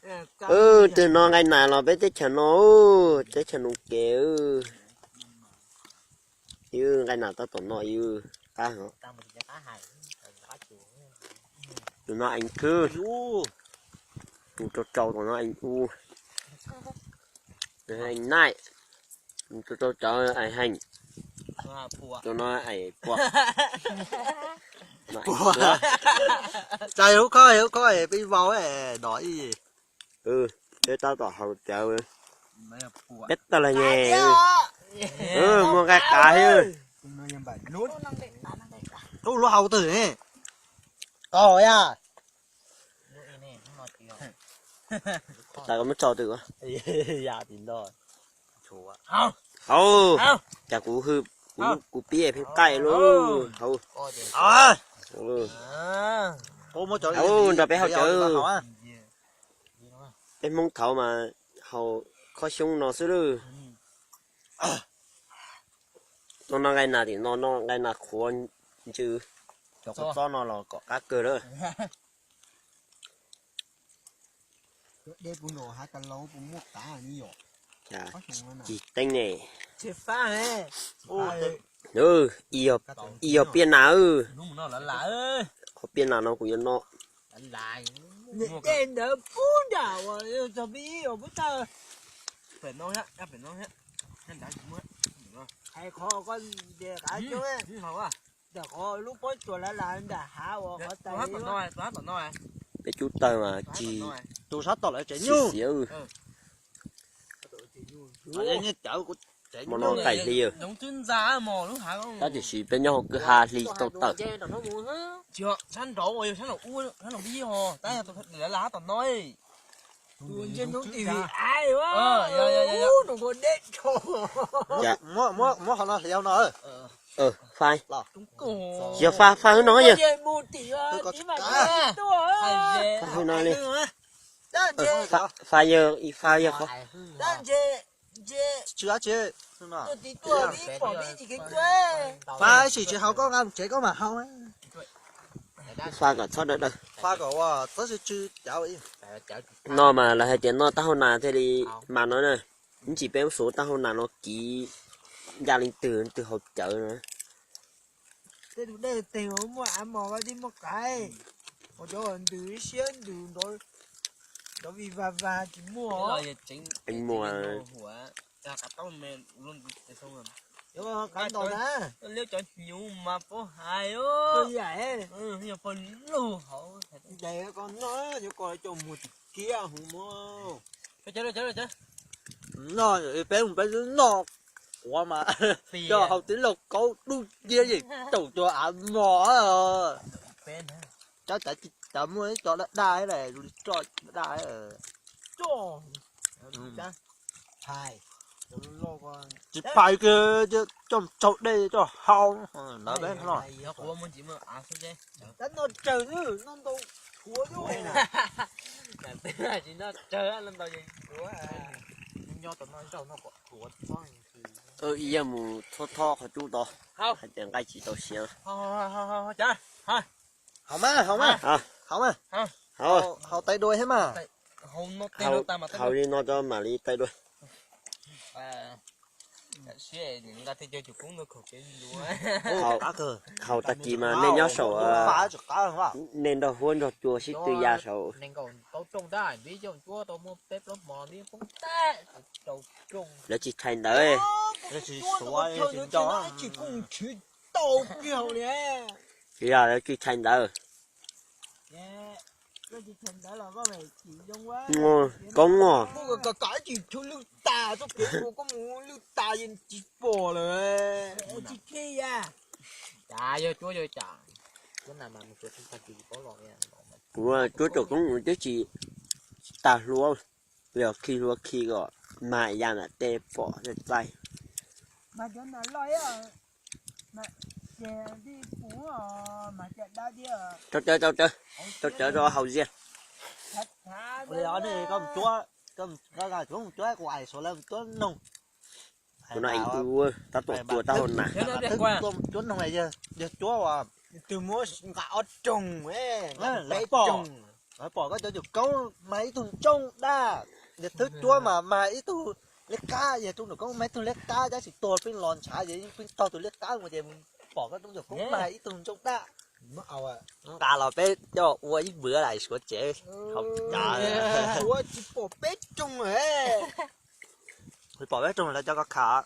Tus no nqaij nas los peb teb chaws no, teb chaws Noom Kev. Yus nqaij nas tab tom no yus qab. Tus no eev khwb, tus rau rau tus no eev u, eev naij, tus rau rau eev heej, tus no eev pua. Tsis hub khob hub khob peb vau no ib. Peb tab tom haus cawv, peb tag los nyem, muaj nqaij qav thiab. Ub, lub hau twg ne? Qaug ya. Txais koj muab tso twg. Ya tim no. Hauv, cas kuv hwj, kuv pib pheej qaij lub hauv. Hauv, nrog peb haus cawv. Peb Hmoob thaud mas haus khob xyoob no xwb lawm. Tus no nqaij nas tim no, no nqaij nas qhuav ntsws, cov qhuav txob no los kom qab kawg lawm. Cig teeb ne. Ib yog piaj nas, qhov piaj nas no kuv yuav noj. Tej ntawd pub nram uas txog pib os pub tawg. Hais qhov koj ntes qav coob, ntawm qhov lub pob tsuas lav lav nram hav uas qhov tais. Peb cub tawg mas cig, tus sab tom lawv tsev nyuj xiav. Hmo no qaij hli, tab tiam sis peb nyob hauv kwj ha hli tau tawm. Muab qhov no hliv no. Yog fa, fa hwb no yog. Fa hwb no li. Fa yog, fa yog qhov. Fa sim tsis haus koj nqa mus tsev koj mam haus. Fa kom txhob dawb dawb. No mas lawv hais tias noj taub hau nas thiaj li mas no na. Ib ntsis peb mus xuav taub hau nas no kiv ncaj leej twg twg haus cawv no. Tej tus dej teg muaj av mos vaj dib muaj qaib, cov ntws siab ntws nrov vij vag vag tsis muaj. Cov hnyuv mas paub hais, yog pog lug hauv. Daim ko no yuav kom coj mus tim kiab hu mus. Noj, peb mus peb noj quav mas coj hau tib lauj kaub dub nciab yeej caum cov av mos. Cov cav muaj ib co daj daj, zoo li roj daj daj. Tsis phais kiag, coj tsau dej coj hau. Ntawd peb noj. Ib yam mus thob thob qhov cub tod, hais tias nqaij tsis tau siav. Haus mas, haus mas, haus mas. Haus tais dua thiab mas. Haus li no cov mam li tais dua. Haus tag kis mas nej nyob saum, nej nrog huab nrog cua sib tw ya saum. Lawv tsis tshais ntawv. Yog lawv tsis tshais ntawv. Koob os. Kuv cuab tsoom koob twb tsis tag hlua, yog khi hlua khi kom mag ya nram tej pom txaij. Rau cawv, rau cawv, rau cawv rau haus ziag. Tus no ib ua tab tom cua taub hau nas. Cuab noog, yog cuab ua, twg muab nqa ob roog, peb roog. Pom koj cov nyuam koob mag ib tug ntsooj daj, yog thwb cuab mas mag ib tug liab qab, yog tug nyuam koob mag ib tug liab qab, tab sis tuag pheej los ntshav ces yeej pheej taug tus liab qab mus ces pom koj tug nyuam koob mag ib tug ntsooj daj. Nqa los peb coj ua ib vwm lawm suav tsev. Tsis pom peb roog. Pom peb roog lawv cov koj kham.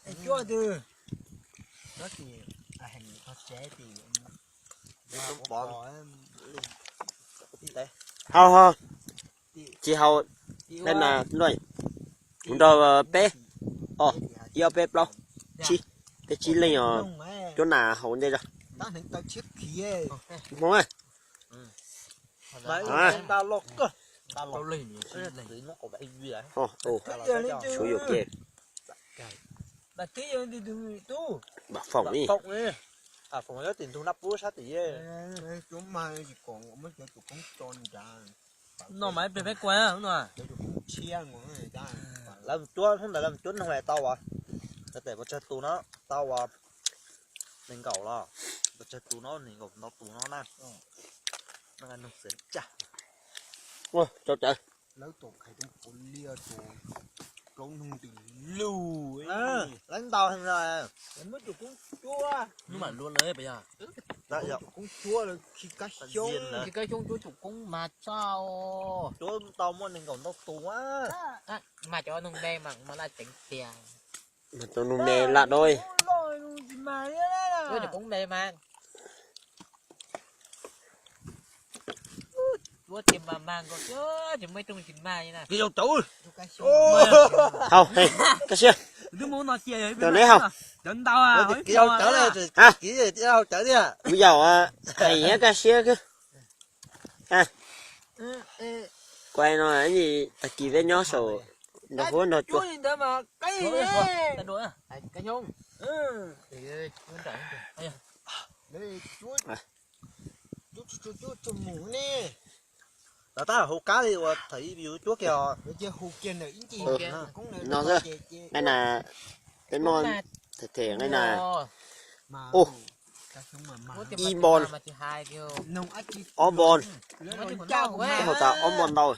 Hau hau, tsis hau, dab nas noj, kuv nrog peb, ib ob peb plaub, tsib, peb tsib leej os, cuab nas haus ntej zog. Hmoob a. Suav yuam kiag. Vam Foom ib. No mas peb kua no. Lawv mus cuab hnub ntawd lawv mus cuab noog tau as, lawv tes pov tsag tus no tau as, nees nkaum los, pov tsag tus no nees nkaum ntau tus no na. Noog xwb tsa. Ua rau cawv. Lawv ntau heev na. Hnub mam luaj lawm pas yog. Kab xyoob cuab cum koob mas txaj. Cuab tau muaj nees nkaum ntau tus. Mas cov noog me mas mas laj ceev tiag. Mas cov noog me laj dua. Cuab cum koob me mas cuab tiag mas mas nkaus, tsis muaj ib rooj tsis mag li na. Hau, kab siab. Cov neb hau. Cov ntau. Kuv yaum, hais kab siab. Kuv no tag kis peb nyob saum nrog huab nrog cua. Lawv tab hu kab li uas thaum yus cuab kiag os. No xwb, nqaij na, peb noj them them nqaij na. Ub, ib npon, ob npon, hauv tas ob npon ntau.